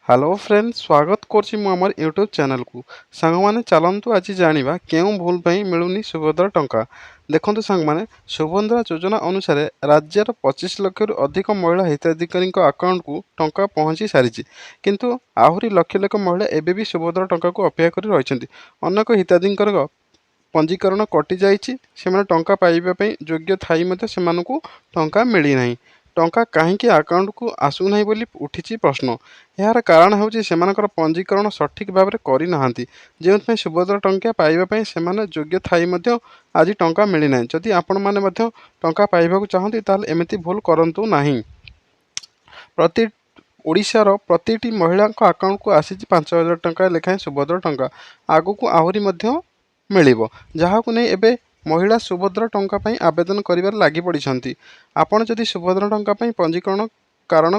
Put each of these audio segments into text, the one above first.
Hello friend, ସ୍ୱାଗତ କରୁଛି ମୁଁ ଆମର ୟୁଟ୍ୟୁବ୍ ଚ୍ୟାନେଲକୁ। ସାଙ୍ଗମାନେ, ଚାଲନ୍ତୁ ଆଜି ଜାଣିବା କେଉଁ ଭୁଲ ପାଇଁ ମିଳୁନି ସୁଭଦ୍ରା ଟଙ୍କା। ଦେଖନ୍ତୁ ସାଙ୍ଗମାନେ, ସୁଭଦ୍ରା ଯୋଜନା ଅନୁସାରେ ରାଜ୍ୟର 25 ଲକ୍ଷରୁ ଅଧିକ ମହିଳା ହିତାଧିକାରୀଙ୍କ ଆକାଉଣ୍ଟକୁ ଟଙ୍କା ପହଞ୍ଚି ସାରିଛି। କିନ୍ତୁ ଆହୁରି ଲକ୍ଷ ଲକ୍ଷ ମହିଳା ଏବେ ବି ସୁଭଦ୍ରା ଟଙ୍କାକୁ ଅପେକ୍ଷା କରି ରହିଛନ୍ତି। ଅନେକ ହିତାଧିକାରୀଙ୍କ ପଞ୍ଜୀକରଣ କଟିଯାଇଛି। ସେମାନେ ଟଙ୍କା ପାଇବା ପାଇଁ ଯୋଗ୍ୟ ଥାଇ ମଧ୍ୟ ସେମାନଙ୍କୁ ଟଙ୍କା ମିଳିନାହିଁ। ଟଙ୍କା କାହିଁକି ଆକାଉଣ୍ଟକୁ ଆସୁନାହିଁ ବୋଲି ଉଠିଛି ପ୍ରଶ୍ନ। ଏହାର କାରଣ ହେଉଛି, ସେମାନଙ୍କର ପଞ୍ଜୀକରଣ ସଠିକ୍ ଭାବରେ କରିନାହାନ୍ତି, ଯେଉଁଥିପାଇଁ ସୁଭଦ୍ରା ଟଙ୍କା ପାଇବା ପାଇଁ ସେମାନେ ଯୋଗ୍ୟ ଥାଇ ମଧ୍ୟ ଆଜି ଟଙ୍କା ମିଳିନାହିଁ। ଯଦି ଆପଣମାନେ ମଧ୍ୟ ଟଙ୍କା ପାଇବାକୁ ଚାହାନ୍ତି, ତାହେଲେ ଏମିତି ଭୁଲ କରନ୍ତୁ ନାହିଁ। ପ୍ରତି ଓଡ଼ିଶାର ପ୍ରତିଟି ମହିଳାଙ୍କ ଆକାଉଣ୍ଟକୁ ଆସିଛି 5000 ଟଙ୍କା ଲେଖାଏଁ ସୁଭଦ୍ରା ଟଙ୍କା। ଆଗକୁ ଆହୁରି ମଧ୍ୟ ମିଳିବ, ଯାହାକୁ ନେଇ ଏବେ ମହିଳା ସୁଭଦ୍ରା ଟଙ୍କା ପାଇଁ ଆବେଦନ କରିବାରେ ଲାଗି ପଡ଼ିଛନ୍ତି। ଆପଣ ଯଦି ସୁଭଦ୍ରା ଟଙ୍କା ପାଇଁ ପଞ୍ଜୀକରଣ କାରଣ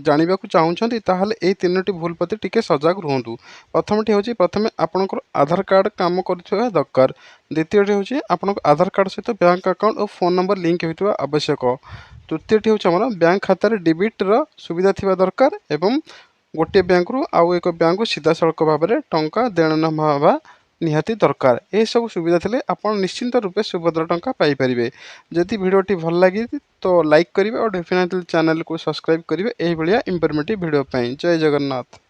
ଜାଣିବାକୁ ଚାହୁଁଛନ୍ତି, ତାହେଲେ ଏହି ତିନୋଟି ଭୁଲ ପ୍ରତି ଟିକେ ସଜାଗ ରୁହନ୍ତୁ। ପ୍ରଥମଟି ହେଉଛି, ପ୍ରଥମେ ଆପଣଙ୍କର ଆଧାର କାର୍ଡ଼ କାମ କରୁଥିବା ଦରକାର। ଦ୍ୱିତୀୟଟି ହେଉଛି, ଆପଣଙ୍କ ଆଧାର କାର୍ଡ଼ ସହିତ ବ୍ୟାଙ୍କ ଆକାଉଣ୍ଟ ଓ ଫୋନ୍ ନମ୍ବର ଲିଙ୍କ ହୋଇଥିବା ଆବଶ୍ୟକ। ତୃତୀୟଟି ହେଉଛି, ଆମର ବ୍ୟାଙ୍କ ଖାତାରେ ଡିବିଟିର ସୁବିଧା ଥିବା ଦରକାର ଏବଂ ଗୋଟିଏ ବ୍ୟାଙ୍କରୁ ଆଉ ଏକ ବ୍ୟାଙ୍କକୁ ସିଧାସଳଖ ଭାବରେ ଟଙ୍କା ଦେଣ ନେଣ ହେବା ନିହାତି ଦରକାର। ଏସବୁ ସୁବିଧା ଥିଲେ ଆପଣ ନିଶ୍ଚିନ୍ତ ରୂପେ ସୁଭଦ୍ରା ଟଙ୍କା ପାଇପାରିବେ। ଯଦି ଭିଡ଼ିଓଟି ଭଲ ଲାଗେ ତ ଲାଇକ୍ କରିବେ ଓ ଡେଫିନେଟଲି ଚ୍ୟାନେଲକୁ ସବସ୍କ୍ରାଇବ୍ କରିବେ ଏଇଭଳିଆ ଇନଫର୍ମେଟିଭ୍ ଭିଡ଼ିଓ ପାଇଁ। ଜୟ ଜଗନ୍ନାଥ।